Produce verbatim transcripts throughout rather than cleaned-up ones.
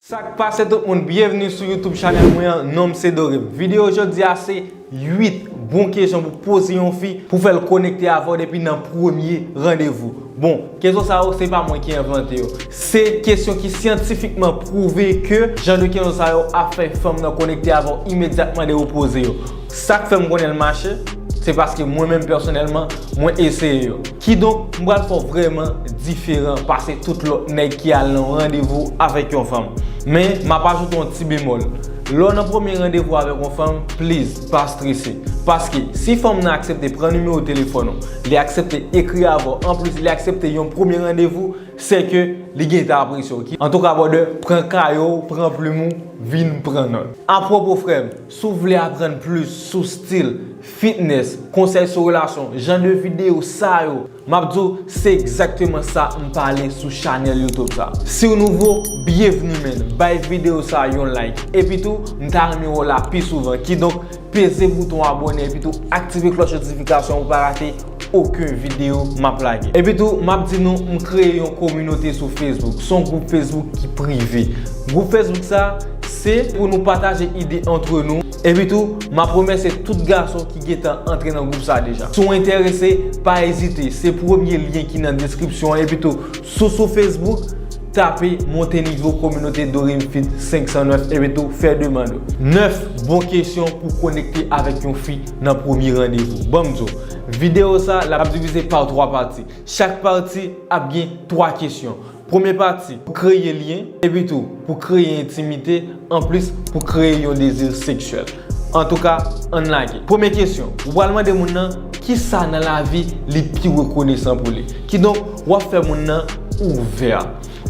Sa k pase tout moun, byenvni sou YouTube channel mwen an, non m se Dorem. Videyo jodi a se uit bon kesyon pou poze yon fi pou fè l konekte avè w depi nan premye randevou. Bon, kesyon sa yo se pa mwen ki envante yo. Se kesyon ki syantifikman pwouve ke jan de kesyon sa yo ap fè fanm nan konekte avè w imedyatman de ou poze yo. Sa k fè m konnen l mache, se paske mwen menm pèsonèlman, mwen eseye yo. Kidonk, m pral fè w vrèman diferan pase tout lòt nèg ki al nan yon randevou avèk yon fanm. Men, m ap ajoute yon ti bemòl. Lè w nan premye randevou avèk yon fanm, please, pa strese. Paske, si fanm nan aksepte pran nimewo telefòn ou, li aksepte ekri avè w, anplis, li aksepte yon premye randevou, se ke li gentan apresye w. Antouka, brother, pran kaye w, pran plim ou, vin pran nòt. Apwopo, frè m, si w vle aprann plis sou stil, fitness, konsèy sou relasyon, jan de videyo sa yo, m ap di w, se egzakteman sa m pale sou chanèl YouTube sa. Si w nouvo, byenvni, man. Bay videyo sa yon like. Epi tou, m ta renmen wè w la pi souvan. Kidonk, peze bouton abòne epi tou aktive klòch notifikasyon pou w pa rate okenn videyo m ap lage. Epi tou, m ap di nou, m kreye yon kominote sou Facebook. Se yon gwoup Facebook ki prive. Gwoup Facebook sa, se pou nou pataje ide antre nou. Epi tou, m ap remèsye tout gason ki gentan antre nan gwoup sa deja. Si w enterese, pa ezite, se premye lyen ki nan deskripsyon an. Epi tou, si w sou Facebook, tape Monte Nivo Kominote Dorem Fit senk san nèf epi tou fè demann ou. Nèf bon kesyon pou konekte avèk yon fi nan premye randevou. Ban m di w, videyo sa, l ap divize pa twa pati. Chak pati ap gen twa kesyon. Premye pati, pou kreye lyen, epi tou, pou kreye entimite, anplis, pou kreye yon dezi seksyèl. Antouka, ann lage. Premye kesyon, ou pral mande moun nan kisa nan lavi li pi rekonesan pou li. Kidonk, w ap fè moun nan ouvè.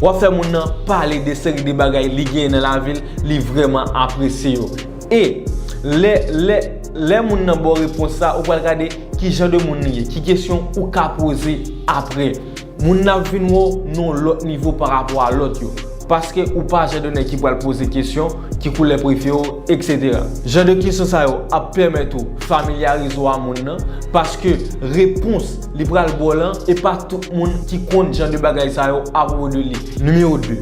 W ap fè moun nan pale de seri de bagay li genyen nan lavi l, li vrèman apresye yo. E lè, lè, lè moun nan ba w repons sa, ou pral gade ki jan de moun li ye, ki kesyon ou ka poze apre. Moun nan ap vin wè w nan yon lòt nivo pa rapò a lòt yo. Paske ou pa jan de nèg ki pral poze kesyon, ki koulè prefere w, etsetera. Jan de kesyon sa yo ap pèmèt ou familyarize w a moun nan, paske repons li pral ba w lan, e pa tout moun ki konn jan de bagay sa yo apwopo de li. Nimewo de,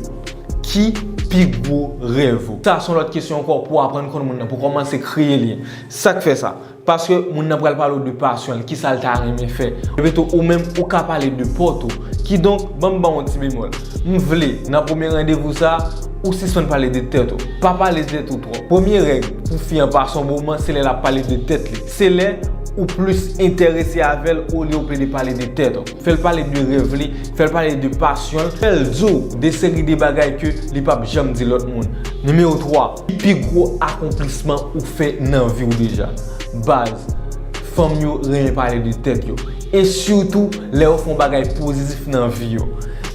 ki pi gwo rèv ou? Sa se yon lòt kesyon ankò pou w aprann konn moun nan, pou w kòmanse kreye lyen. Sa k fè sa? Paske moun nan pral pale w de pasyon l, kisa l ta renmen fè. Epi tou, ou menm, ou ka pale de pòt ou. Kidonk, ban m ba w yon ti bemòl. M vle, nan premye randevou sa, ou sispann pale de tèt ou. Pa pale de tèt ou twòp. Premye règ pou fi an pase yon moman, se lè l ap pale de tèt li. Se lè ou plis enterese avè l olye w plede pale de tèt ou. Fè l pale de rèv li, fè l pale de pasyon l, fè l di w de seri de bagay ke li p ap janm di lòt moun. Nimewo twa, pi gwo akonplisman ou fè nan vi w deja. Baz, fanm yo renmen pale de tèt yo. E sitou, lè yo fè yon bagay pozitif nan vi yo.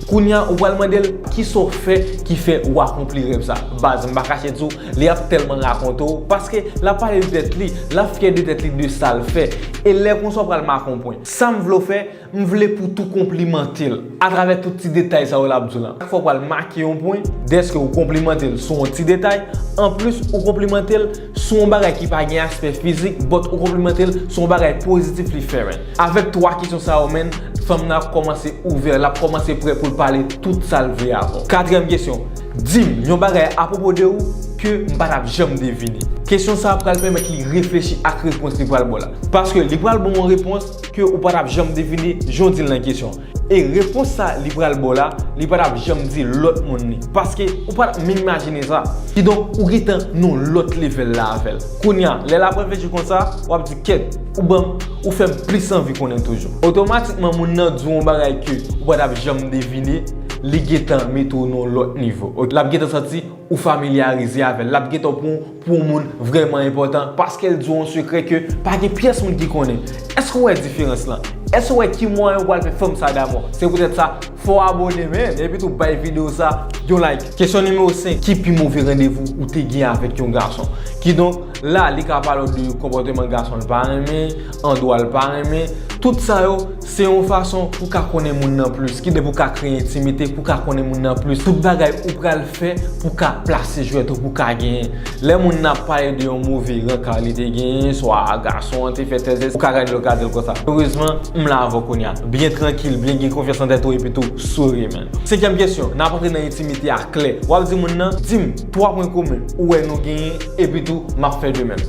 Kounye a, ou pral mande l, kisa w fè ki fè ou akonpli rèv sa? Baz, m pa kache di w, li ap tèlman rakonte w, paske l ap pale de tèt li, l ap fyè de tèt li, de sa l fè. E lè konsa, w pral make yon pwen. Sa m vle w fè, m vle pou tou konplimante l atravè tout ti detay sa yo l ap di w lan. Chak fwa w pral make yon pwen, dèske ou konplimante l sou yon ti detay, anplis ou konplimante l sou yon bagay ki pa gen aspè fizik, but ou konplimante l sou yon bagay pozitif li fè, man. Avèk twa kesyon sa yo, man, fanm nan ap kòmanse ouvè, l ap kòmanse prè pou l pale tout sa l vle avè w. Katriyèm kesyon, di m yon bagay apwopo de ou ke m pa t ap janm devine. Kesyon sa a pral pèmèt li reflechi ak repons li pral ba w la. Paske li pral ba w yon repons ke ou pa t ap janm devine jan w di l nan kesyon. E repons sa li pral ba w la, li pa t ap janm di lòt moun li. Paske ou pa t ap menm imajine sa. Kidonk, ou gentan nan yon lòt level la avè l. Kounye a, lè l ap reflechi konsa, w ap di, kèt, ou ban m, ou fè m plis anvi konnen toujou. Otomatikman, moun nan di w yon bagay ke ou pa t ap janm devine, li gentan mete w nan yon lòt nivo. L ap gentan santi ou familyarize avè l. L ap gentan pran w pou yon moun vrèman enpòtan paske l di w yon sekrè ke pa gen pyès moun ki konnen. Èske w wè diferans lan? Èske w wè ki mwayen w pral fè fanm sa damou w? Se poutèt sa, fò w abòne, man, epi tou bay videyo sa yon like. Kesyon nimewo senk, ki pi move randevou ou te gen avèk yon gason? Kidonk, la, li ka pale w de konpòteman gason l pa renmen, andwa l pa renmen. Tout sa yo, se yon fason pou w ka konnen moun nan plis. Kidonk, pou w ka kreye entimite, pou w ka konnen moun nan plis. Tout bagay ou pral fè pou w ka plase jwèt ou, pou w ka genyen. Lè moun nan ap pale de yon move rankay li te genyen, swa gason an te fè tèzè, ou ka gade l, ou ka di l konsa. Erezman, M la avè w kounye a. Byen trankil, byen gen konfyans nan tèt ou epi tou souri, man. Senkyèm kesyon, n ap antre nan entimite a klè. W ap di moun nan, di m twa pwen komen ou wè nou genyen epi tou m ap fè de menm.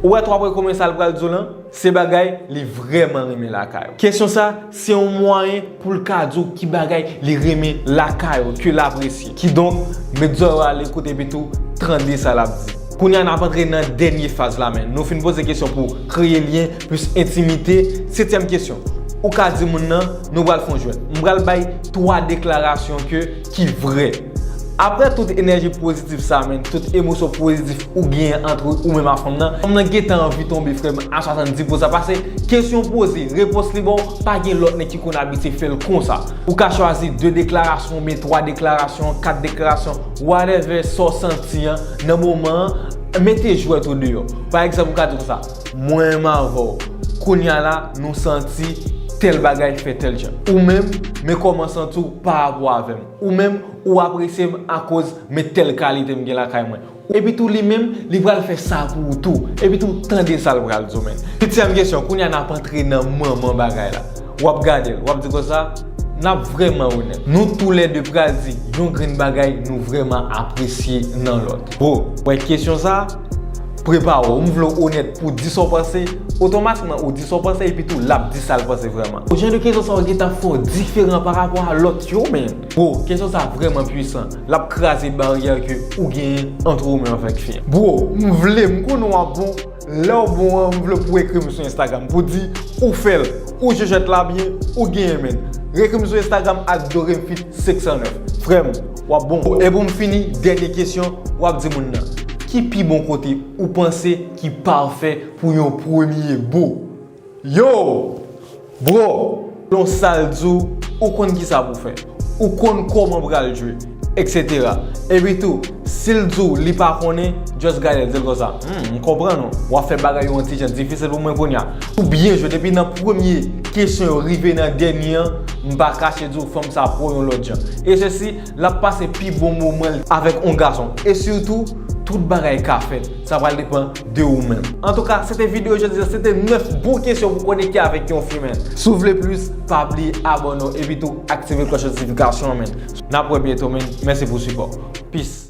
Ou wè twa pwen komen sa l pral di w lan? Se bagay li vrèman renmen lakay ou. Kesyon sa, se yon mwayen pou l ka di w ki bagay li renmen lakay ou, ke l apresye. Kidonk, met zòrèy w a lekout epi tou tande sa l ap di. Kounye a n ap antre nan dènye faz la, men nou fin poze kesyon pou kreye lyen plis entimite. Setyèm kesyon, ou ka di moun nan, nou pral fè yon jwèt. M pral bay twa deklarasyon ke ki vrè. Apre tout enèji pozitif sa, men tout emosyon pozitif ou genyen ant ou menm ak fanm nan, fanm nan gentan anvi tonbe, frè m, a swasanndis pousan. Pase kesyon poze, repons li ba w, pa gen lòt nèg ki konn abitye fè l konsa. Ou ka chwazi de deklarasyon oubyen twa deklarasyon, kat deklarasyon, whatever sa w santi an nan moman an, mete jwèt ou deyò. Pa egzanp, ou ka di konsa, mwen menm avè w, kounye a la, nou santi tèl bagay fè tèl jan. Ou menm, men kòman w santi w pa rapò avè m. Ou menm, ou apresye m akoz men tèl kalite m gen lakay mwen. Epi tou li menm, li pral fè sa pou ou tou. Epi tou, tande sa l pral di w, men. Uityèm kesyon, kounye a n ap antre nan manman bagay la. W ap gade l, w ap di konsa, n ap vrèman onèt. Nou toulède pral di yon grenn bagay nou vrèman apresye nan lòt. Bro, wè kesyon sa, prepare w. M vle w onèt pou di sa w panse, otomatikman ou di sa w panse, epi tou l ap di sa l panse vrèman. Jan de kesyon sa yo gentan fè w diferan pa rapò a lòt yo, men. Bro, kesyon sa vrèman pwisan. L ap kraze baryè ke ou genyen ant ou menm avèk fi an. Bro, m vle, m konnen w ap bon. Lè w bon an, m vle pou w ekri m sou Instagram. Pou di, ou fè l, ou jejèt la byen, ou genyen, men. Ekri m sou Instagram at doremfit senk san nèf. Frè m, w ap bon. E pou m fini, dènye kesyon, w ap di moun nan, ki pi bon kote ou panse ki pafè pou yon premye bo? Yo! Bro, selon sa l di w, ou konn kisa pou fè. Ou konn kòman pral jwe, et cetera. Epi tou, si l di w li pa konnen, just gade l, di l konsa, hmm, m konprann ou. W ap fè bagay yo yon ti jan difisil pou mwen kounye a. Ou byen jwe, depi nan premye kesyon yo rive nan dènye an, m pa kache di w fanm sa pran yon lòt jan. E sesi, l ap pase pi bon moman l avèk yon gason. E sitou, tout bagay ka fèt. Sa pral depann de ou menm. Antouka, se te videyo jodi a, se te nèf bon kesyon pou konekte avèk yon fi, men. Si w vle plis, pa bliye abòne w epi tou aktive klòch notifikasyon an, men. N ap wè byento, men. Mèsi pou sipò. Peace.